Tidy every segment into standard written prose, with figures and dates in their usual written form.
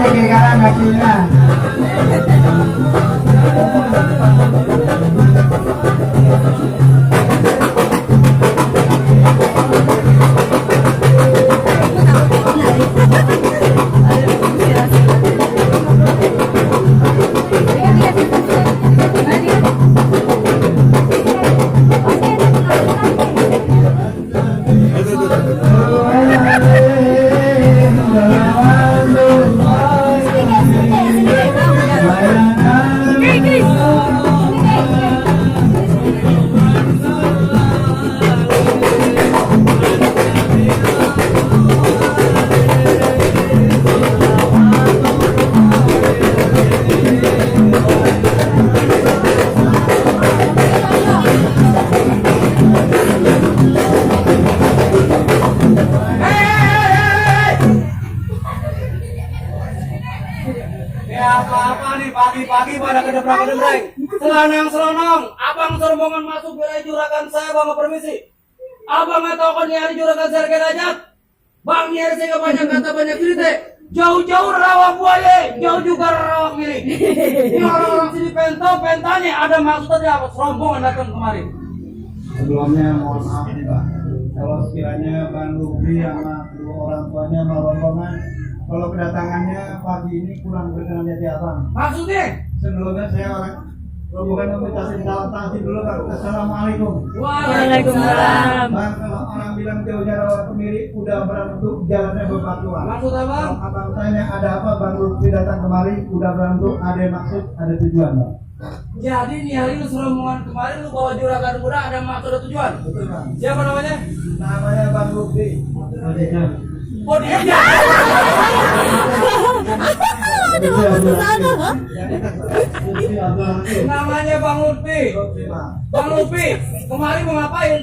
Kiri kanan kakinya. Pagi-pagi pada kedebrak-kedebreng, selanang-selanang, abang serombongan masuk wilayah juragan saya, bang permisi. Abang tahu kan nyari juragan saya derajat. Bang nyari saya banyak kata banyak cerita. Jauh-jauh rawa buaya, jauh juga rawa miring. Ini orang-orang sini pentanya ada maksudnya apa? Serombongan datang kemari. Sebelumnya mohon maaf nih Pak, kalau sekiranya Bang Lutfi sama kedua orang tuanya mau rombongan, kalau kedatangannya pagi ini kurang berkenan di hati abang. Maksudnya? Sebelumnya saya orang rombongan meminta salam ta'zim dulu Pak. Assalamualaikum. Waalaikumsalam. Bang, kalau orang bilang jauhnya rawa kemiri, udah berantuk jalannya berbatuan. Maksud apa? Kalau abang tanya ada apa, Bang Lutfi datang kemari, udah berantuk, ada maksud, ada tujuan Bang. Jadi nih hari lu serombongan kemarin lu bawa juragan muda ada maksud ada tujuan. Betul Bang. Siapa namanya? Namanya Bang Lutfi. Oh dia. Namanya Bang Lutfi. Bang Lutfi, kemarin mau ngapain?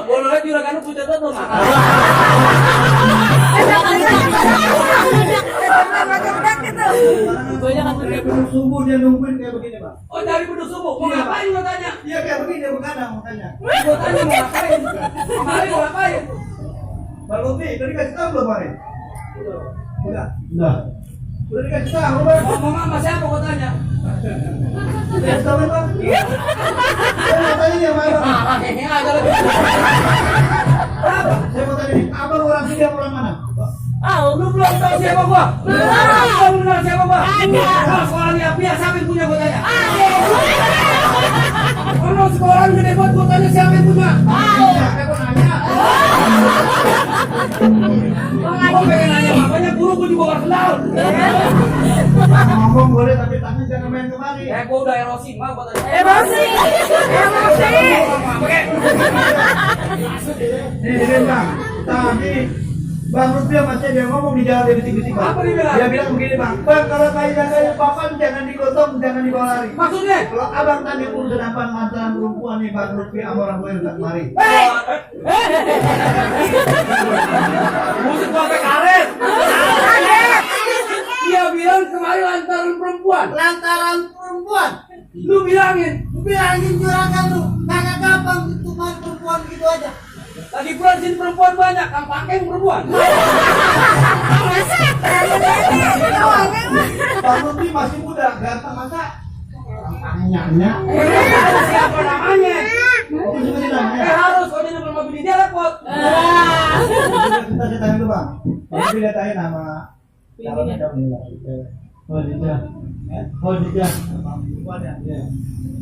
Boleh lihat juragan lu punya tuh Subuh dia nungguin kayak begini Pak. Oh dari beduk subuh, mau ngapain lu tanya? Iya kayak begini begadang mau tanya. Gua tanya mau ngapain? Kemarin mau ngapain? Bang Lutfi, udah dikasih tahu belum kemarin? Udah. Udah dikasih tahu Bang. Ngomong sama siapa gua tanya? Dikasih tahu Bang? Iya. Saya mau tanya nih sama Abang. Ini aja lagi. Apa? Saya mau tanya nih, Abang orang sini apa orang mana? Lu belum tahu siapa gua? Belum kenal siapa gua? Kalau sekolahnya biasa siapa yang punya gua tanya? Kalau sekolah gede buat gua tanya siapa yang punya? Siapa gua nanya? Gua pengen nanya makanya guru gua juga gak kenal. Ngomong boleh tapi tangan jangan main kemari. Gua udah erosi, mah gua tanya. Emosi. Nih Bang, tadi Bang Lutfi masih dia ngomong di jalan dia bisik-bisik Bang. Apa dia bilang? Dia bilang begini Bang, kalau kayu papan jangan digotong, jangan dibawa lari. Maksudnya? Kalau abang tadi urusan apa mantan perempuan nih Bang Lutfi sama orang tua yang datang kemari. Musik gua sampai karet. Dia bilang kemarin lantaran perempuan. Lantaran perempuan, Lu bilangin. juragan lu, karena gampang itu main perempuan gitu aja. Lagi pula sini perempuan banyak, Kang Pakeng perempuan. Bang Lutfi masih muda, ganteng masa nanya. Siapa namanya? Oh, ini namanya. Harus kalau dia belum beli dia repot. Kita ceritain dulu Bang. Bang Lutfi liatain nama Khadijah.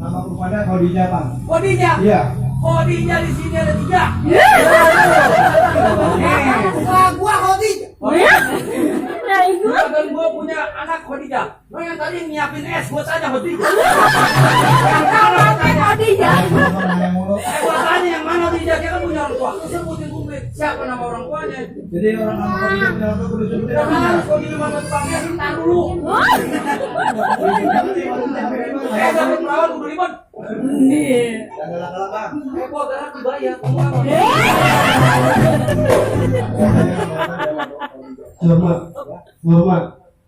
Nama perempuannya Khadijah Bang. Khadijah. Iya. Khadijah di sini ada 3. Gua Khadijah. Dan gua punya anak Khadijah. Lo yang tadi nyiapin es buat saja Khadijah. Yang mana tanya? Gua tanya yang mana Khadijah, dia kan punya orang tua. Lu sebutin publik siapa nama orang tuanya. Jadi orang nama Khadijah punya orang tua kudu sebutin Udah namanya. harus kau di mana tukangnya ntar dulu. Dapat perawan kudu ribet. Jangan galak-galak bang. Gua galak dibayar. Ngomong apa? Surma, surma,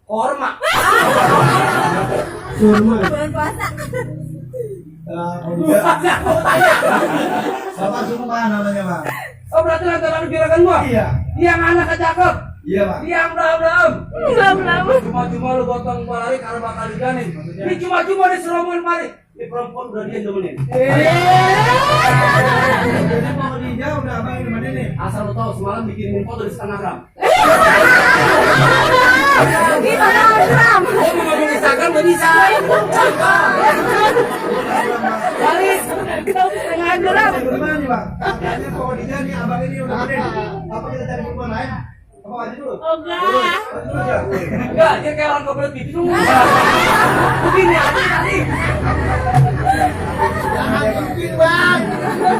Korma. surma. Bulan puasa. Bapak surma namanya bang. Oh berarti lantaran juragan gua? Iya, Yang anak cakep. iya bang. Yang belum. Belum. Cuma-cuma lu gotong lari karena bakal diganin. Ini cuma-cuma diseromongin mari. Ini perempuan udah dia nemenin. Jadi mau dia udah abang ini mana nih? Asal lu tahu semalam bikinin foto di Instagram. Gimana Ram? Gua mau ngomong Instagram gak bisa. Balik. Dengan Ram. Gimana nih bang? Katanya mau dia nih abang ini udah mana nih? Apa kita cari perempuan lain? Apa aja dulu? Enggak. Enggak, dia kayak orang kebelet pipi lu. Begini tadi.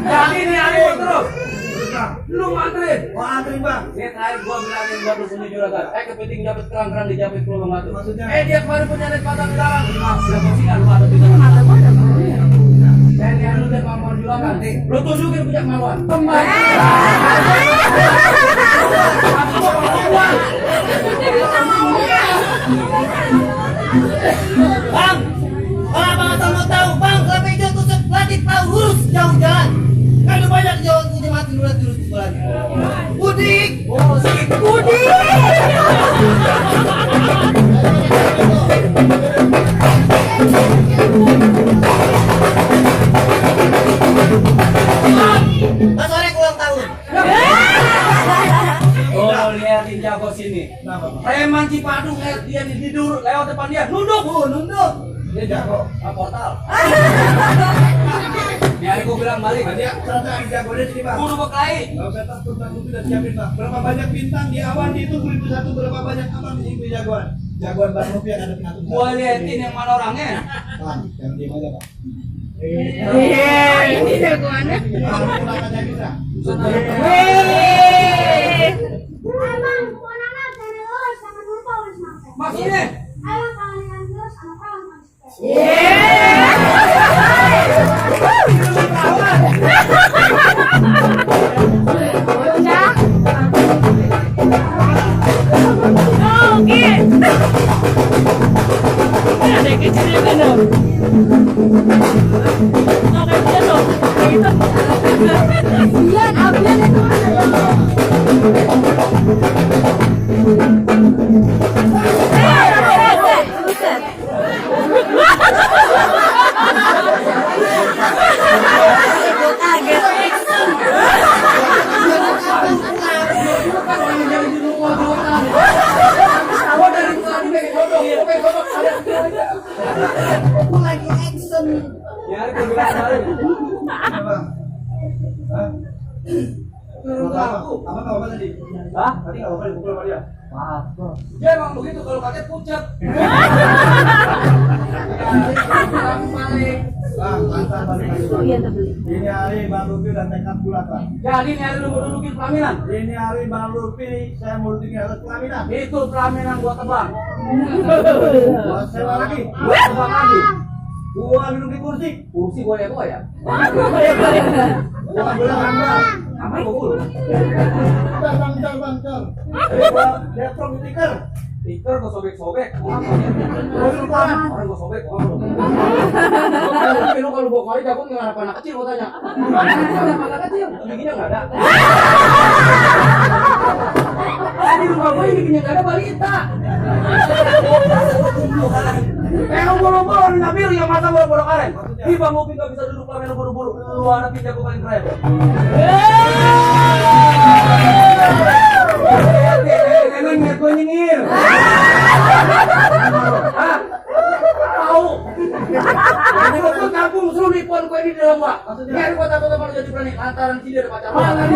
Jadi nih hari gua terus. Lu nganterin. Oh antri bang. Ini terakhir gua bilangin gua tuh punya juragan. Kepiting japit kerang-kerang dijapit ke lubang batu. Maksudnya? Dia kemarin punya net patah di dalam. Sudah posisikan lu ada di dalam. Dan yang lu lihat kemampuan juragan. Lu tunjukin punya kemampuan. Kembali. Aku mau kemampuan. Bang, kalau abang asal mau tahu, bang, kelapa hijau tuh sepelatih tahu lurus jauh jalan. Kan udah banyak jauh udah mati dulu terus sekolahnya. Budik, budik. Pas sore ulang tahun. Oh, liatin jago sini. Kenapa bang? Preman Cipadu ngeliat dia di tidur lewat depan dia. Nunduk. Nunduk. Dia jago. Portal. Ini hari gua bilang balik. Dia strategi jagonya sini bang. Kudu berkelahi. Kalau kata tentang itu udah siapin bang. Berapa banyak bintang di awan itu 1001 berapa banyak abang di sini jagoan? Jagoan bang Rupi yang ada pengatur. Gua liatin yang mana orangnya. Bang, jangan diem aja bang. Ini jagoannya. Bang, pulang aja bisa. Abang, kewenangan dari lulus sangat lupa oleh semasa. Maksudnya? Ayo kalian lulus sama kawan konsisten. Oke. Ada yang kecil juga dong. Oke, dia dong. Abian itu Gua dari tadi pengen godok. Aku lagi action. Ya hari gua bilang balik. Iya bang. Hah? Turun aku. Apa tahu apa tadi? Hah? Tadi nggak apa-apa dipukul sama dia. Maaf. Dia emang begitu kalau kaget pucat. Balik. Bang, mantan balik lagi bang. Iya, tapi. Ini hari Bang Lupi udah tekad bulat bang. Jadi ini hari lu dudukin pelaminan. Ini hari Bang Lupi saya mau dudukin atas pelaminan. Itu pelaminan gua tebang. Gua sewa lagi. Gua tebang lagi. Gua duduk di kursi. Kursi gua ya. Gua nggak boleh ngambil. Apa gua bulu? Bang. Jadi gua lihat from stiker. Stiker gua sobek-sobek. Gua lupa. Orang gua sobek. Tapi lu kalau bawa kali jago nggak ada anak kecil gua tanya. Ada anak kecil? Giginya nggak ada. Di rumah gua yang giginya nggak ada balita. Boro-boro nih Nabil yang mata boro-boro karen. Di Bang Upi nggak bisa duduk pelaminan buru-buru. Lu anak pindah gua paling keren. Emang niat gue nyengir. Hah? Tahu. Nanti gue pun kampung suruh nipuan gue ini di dalam gua. Biar gue takut sama lu jadi berani lantaran sini ada pacaran.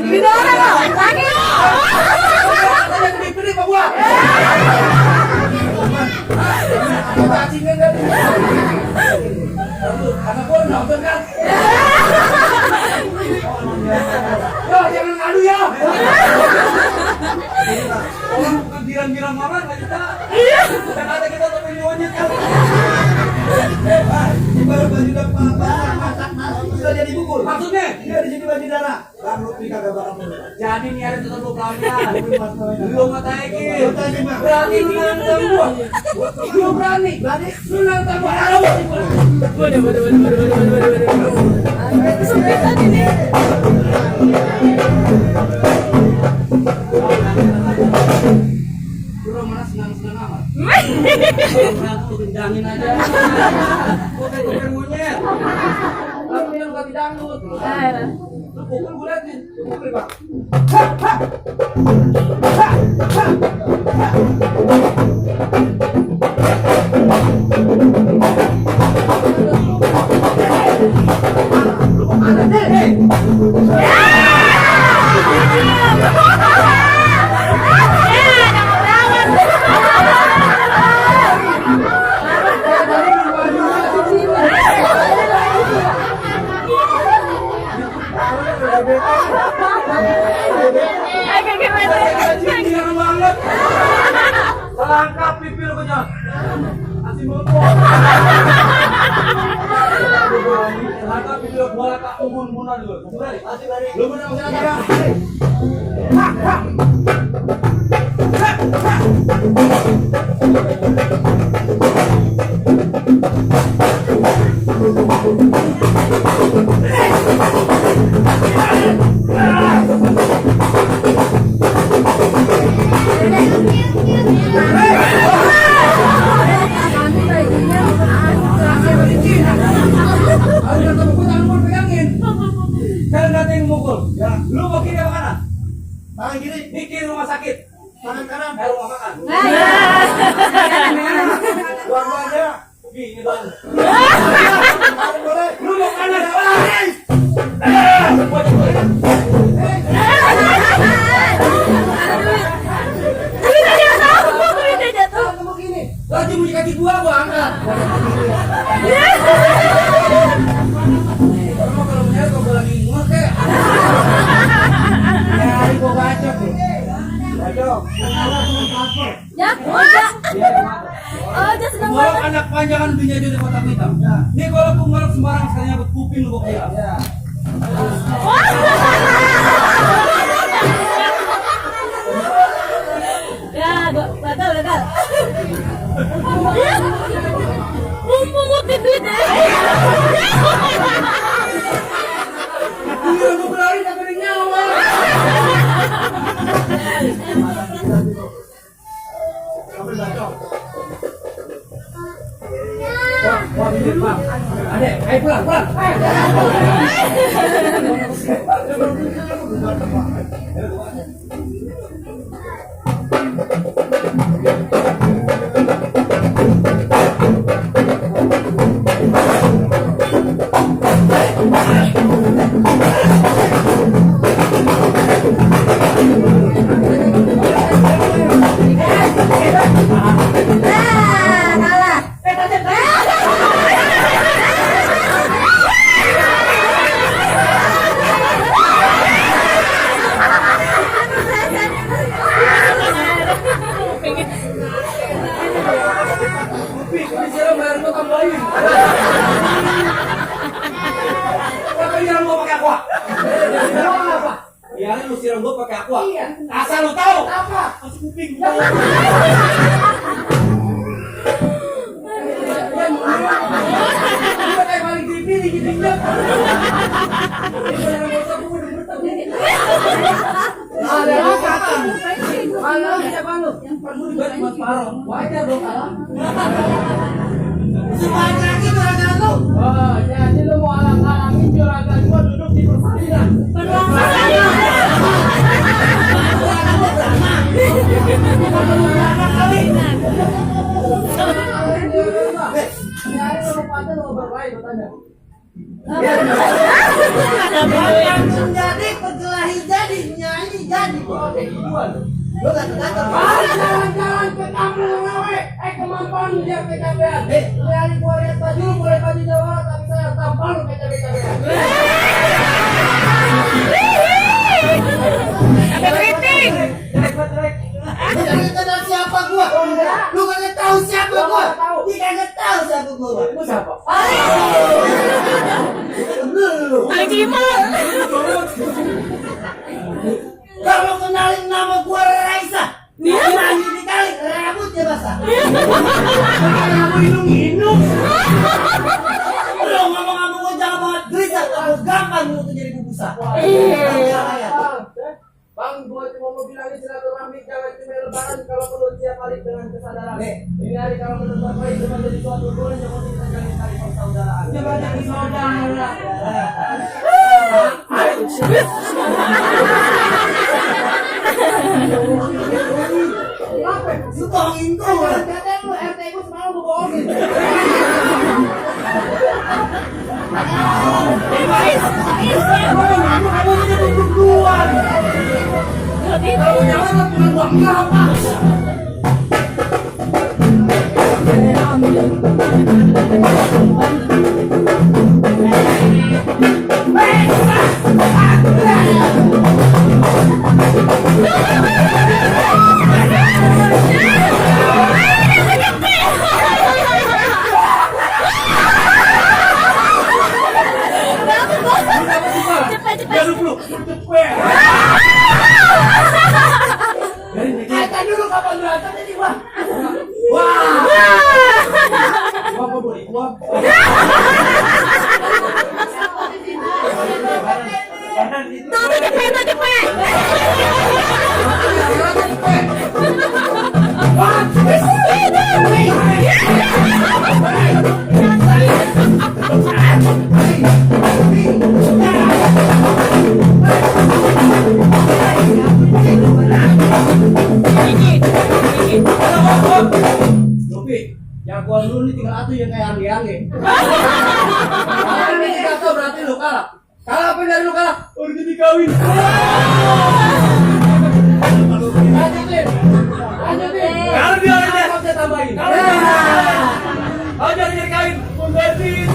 Bina orang loh. Lagi. Ada yang dipilih sama gua. Cacingan kan. Anak gua nonton kan. Yo, jangan ngadu ya. Orang bukan girang-girang malah nggak kita. Dan ada kita tapi monyet kali. Ibarat baju masak nasi sudah jadi bubur. Maksudnya? Dia di sini baju darah. Bang Lutfi kagak barang dulu. Jadi nih ada tetap belakangnya. Belum Lu mata Eki. Berarti lu nantang gua. Lu berani. Lu nantang gua. Kesempitan ini. Lu mana senang-senang amat. Lu gendangin aja. Gua kayak tukang monyet. Lalu dia lu ganti dangdut. Lu pukul gue liatin. Lu pukul bang. Lu kemana deh? Girang banget. Selangkap pipi lu kenyang. Masih melempok. Selangkap pipi lu bola tak umun-umunan dulu. Lu bener masih ada. Jangan datang mukul. Ya, lu mau kiri apa kanan? Tangan kiri, Mikir rumah sakit. tangan kanan. Rumah makan. Dua-duanya. Gini dong. Boleh. Lu mau kanan. Lagi bunyi kaki gua angkat. Kalau menyeret gua lagi muak kek. Hari gua bacok nih. Bacok. Ya, udah. Oh, dia sedang Ngolok anak panjangan dunia di kotak hitam. Nih kalau aku ngolok sembarang sekali nyabut kuping lu kok ya. Ya, gagal. Memungutin duitnya. Iya gua berlari tak ada nyawa. Ambil bacok. Wah, ini Bang. Adek, ayo pulang. Ini siapa bayar gua tambahin. Apa yang mau pakai aqua? Apa? Biarin lu siram gua pakai aqua. Asal lu tahu. Apa? Masih kuping. Gua kayak paling dipilih gitu. Ada apa? Mana siapa lu? Lu juga cuma separuh. Wajar dong kalah. Semuanya lagi juragan lu. Oh, jadi lu mau alang-alangin juragan gua duduk di persalinan. Jadi perkelahi jadi nyanyi jadi. Lu ganteng-ganteng. Jalan-jalan ke kampung Ngawe, kemampuan dia PKB-an. Dari gua lihat baju lu boleh baju Jawa, tapi saya tampal lu PKB-an. Ada keriting. Jelek. Lu kagak kenal siapa gua? Lu kagak tahu siapa gua? Dia kagak tahu siapa gua. Lu siapa? Lu. Lagi mah. Kamu kenalin nama gua Raisa. Nyanyi dikali rambutnya basah. Kamu minum. Lu ngomong-ngomong gua jangan banget gelisah. Kalau gampang lu tuh jadi bubusa. Bang, gua cuma mau bilangin silaturahmi jangan cuma lebaran kalau perlu tiap hari dengan kesadaran. Ini hari kalau menurut baik cuma jadi suatu bulan yang mau kita jalin tali persaudaraan. Coba jadi saudara. Lu bohongin gua. Katanya lu RT gua semalam lu bohongin. Kamu ini berdua. Kalau jangan punya uang berapa? Kata dulu kapan berangkat tadi wah. Wah. Gua boleh gua. Tuh, cepet. Lopi, jagoan lu nih tinggal atuh yang kayak angge-angge. Kalau ini kata berarti lu kalah. Kalah apa dari lu kalah? Udah jadi kawin. Lanjutin. Kalau dia ada mau saya tambahin. Kalau jadi kawin, pun bensin.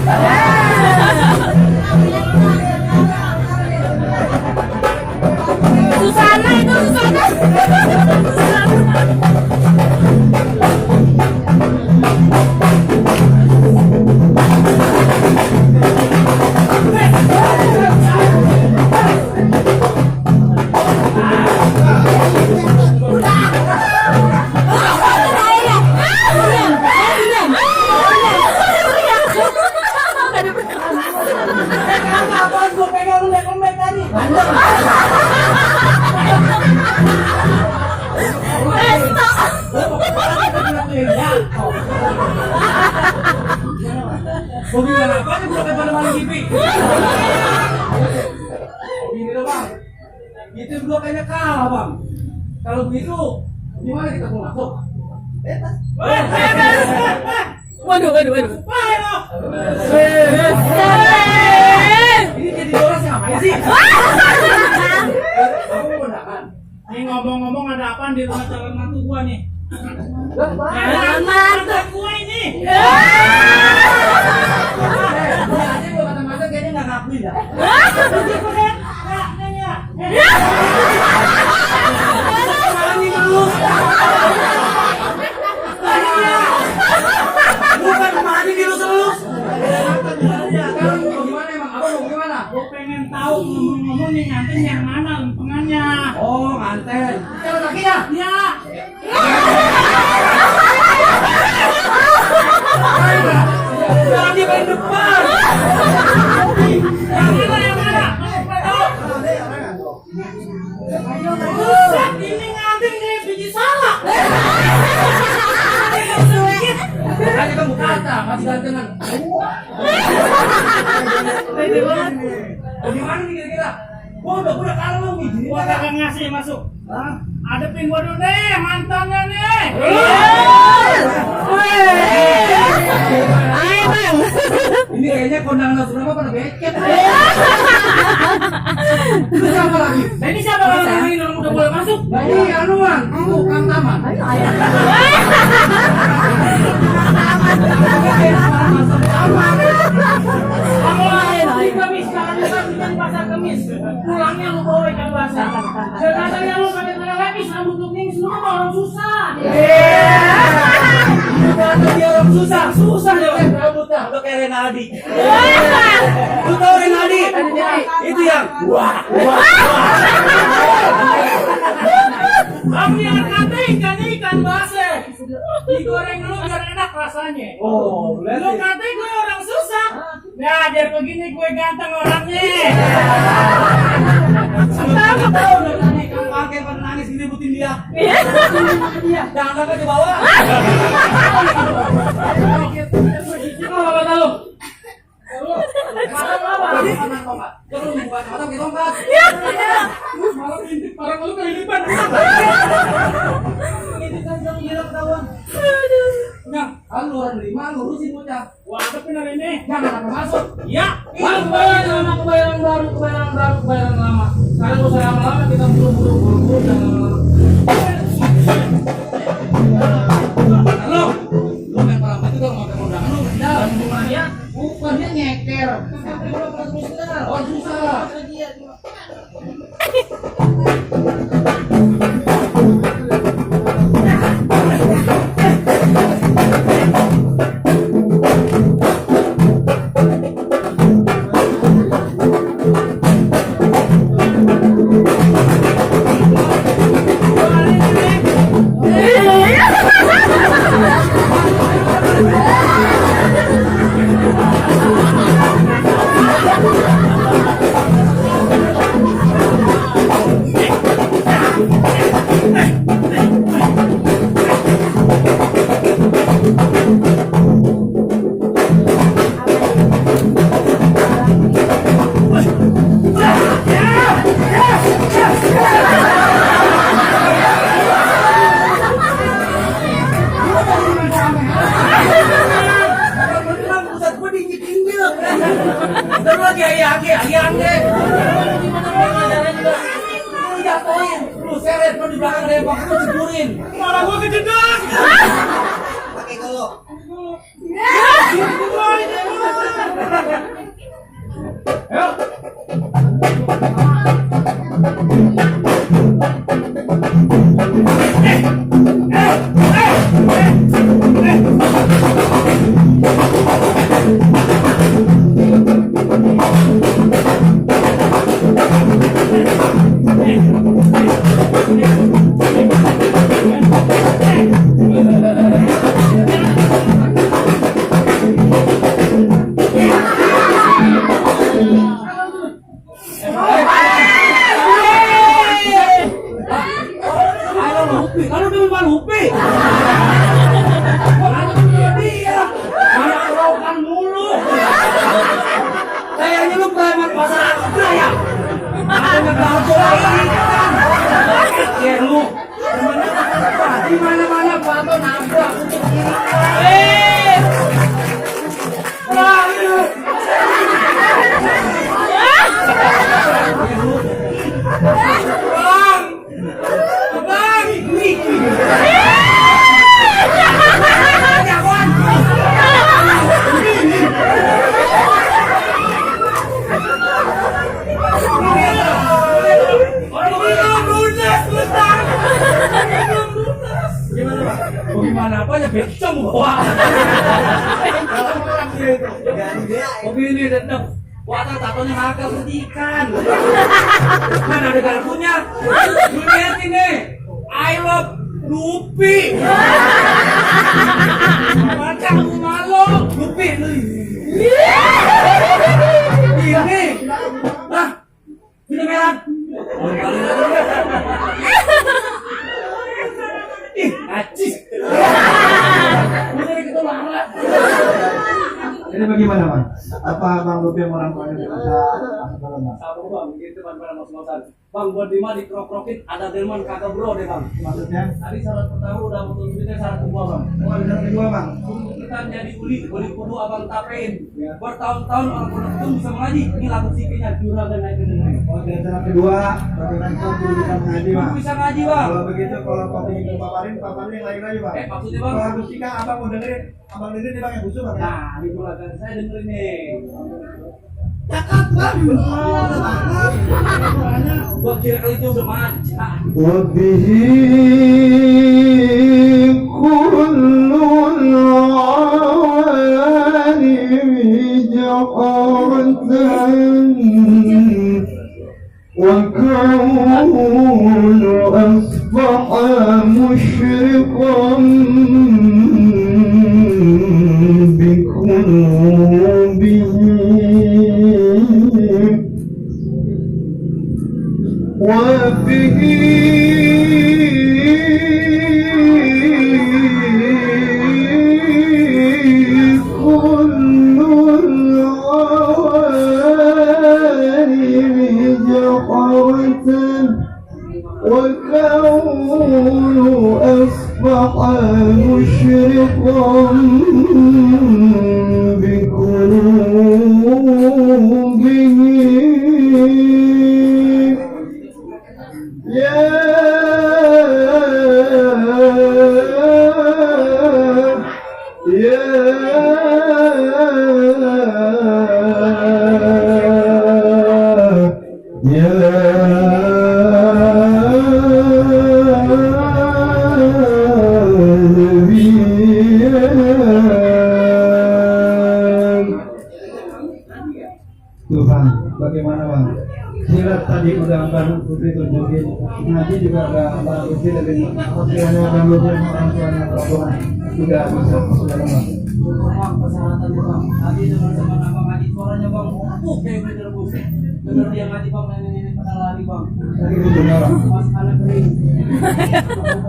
Susana itu Susana. Apaan gua pegang lu lembek tadi? Gua bilang apa aja gua pada maling TV. Gini loh bang, itu dua kayaknya kalah bang. Kalau begitu, gimana kita mau masuk? Waduh. Ini jadi doras ngapain sih? Kamu kondangan. Ini ngomong-ngomong ada apaan di rumah calon mantu gua nih? Calon mantu. Gua ini. Aja gua kata-kata kayaknya nggak ngakuin dah. Bukan mandi di lu selus. Gimana emang? Abang mau gimana? Gua pengen tahu ngomong-ngomong nih ngantin yang mana lempengannya. Oh, nganten. Jalan kakinya. Ya. Jangan di paling depan. Yang mana? Buset, ini ngantin kayak biji salak. Makanya kamu kata masih gantengan. Gimana nih kira-kira? Gua udah kalau lu gini. Gua kagak ngasih masuk. Adepin gua dulu deh, mantannya nih. Ayo bang. Ini kayaknya kondangan berapa pada becet. Itu siapa lagi? Nah ini siapa orang ini udah boleh masuk? Nah ini anuan, tukang taman. Kemis, jangan lupa bikin pasar kemis. Pulangnya lu bawa ikan basah. Jangan lu pakai lagi sambut ning semua orang susah. Kata dia orang susah dia pakai rambutnya udah kayak Renaldi. Lu tahu Renaldi? Itu yang wah. Kami yang kata ikan base. Digoreng dulu biar enak rasanya. Oh, Lu kata gue orang susah. Nah, biar begini gue ganteng orangnya. Tahu tadi kamu pakai pada nangis ngeributin dia. Jangan sampai ke bawah. Apa tahu? Jangan bukan mata kita tongkat. Malah intip parang lu kelilipan. Ini kan jangan gila ketahuan. Nah, lu orang nerima lurusin bocah. Wah, ada benar ini. Jangan apa masuk. Ya, Bang, kebayaran baru, kebayaran lama. Sekarang usah lama-lama kita buru-buru jangan lama-lama. Halo, lu main perang itu kalau mau undangan lu benar. ya. Bukan dia nyeker. Oh susah. Ayang deh. Lu jatuhin, lu seret lu di belakang rembak, lu ceburin. Malah gua kejedot. Pakai golok. Gimana apa ya becong bawa. Mobil ini tetap watak tatonya nakal ikan. Mana ada garpunya? Lu lihat ini. I love Lupi. Baca aku malu. Lupi lu. Ini. Nah. Ini merah. Ih, acis. Jadi bagaimana, Bang? Apa Bang Lupi yang orang tuanya bisa masuk dalam, Bang? Sabar bang, gitu bang pada mas-masan. Bang buat lima dikrok-krokin ada delman kagak bro deh bang. Maksudnya? Tadi syarat pertama udah mau tunjukin syarat kedua bang. Oh, ada yang kedua, Bang. Kita jadi uli kudu abang tapein. Bertahun-tahun orang pondok itu bisa mengaji. Ini lagu sikinya juragan naik dengerin. Oh, dan syarat kedua, bagaimana kau bisa mengaji, Bang? Bisa ngaji bang. Kalau begitu, kalau kau ingin paparin yang lain lagi, Bang. Maksudnya bang. Kalau lagu sika, abang mau dengerin, abang dengerin nih, Bang, yang busuk, Bang. Ya? Nah, di juragan saya dengerin nih. Cakep bang. Udah banget. Gua kira kali itu udah manja. وبه كل العوالم جحرة وكون أصبح مشرقا بقلوبهم وفيه كل العوالم جحرة وكون أصبح مشرقا بقلوبهم Tuhan, bagaimana bang? Silat tadi udah Bang Lutfi tunjukin, ngaji juga udah Bang Lutfi dari Australia, Bang Lutfi orang tuanya perempuan juga bisa sudah bang. Bang, persyaratannya bang. Tadi teman-teman abang ngaji suaranya bang. Kayak bener bus. Bener dia ngaji bang, nenek-nenek pada lari bang. Tadi itu orang. Mas anak kering.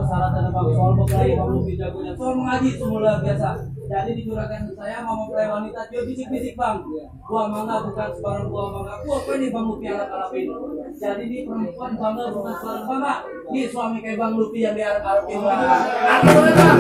Persyaratannya bang, soal berkelahi bang Lutfi jagonya. Soal mengaji semula biasa. Jadi di juragan saya mau mempelai wanita dia bisik-bisik bang. Buah mangga bukan sebarang buah mangga. Apa ini bang Lutfi alat-alapin? Jadi ini perempuan bangga bukan sebarang bangga. Ini suami kayak bang Lutfi yang diharap-harapin bang. Aku boleh bang.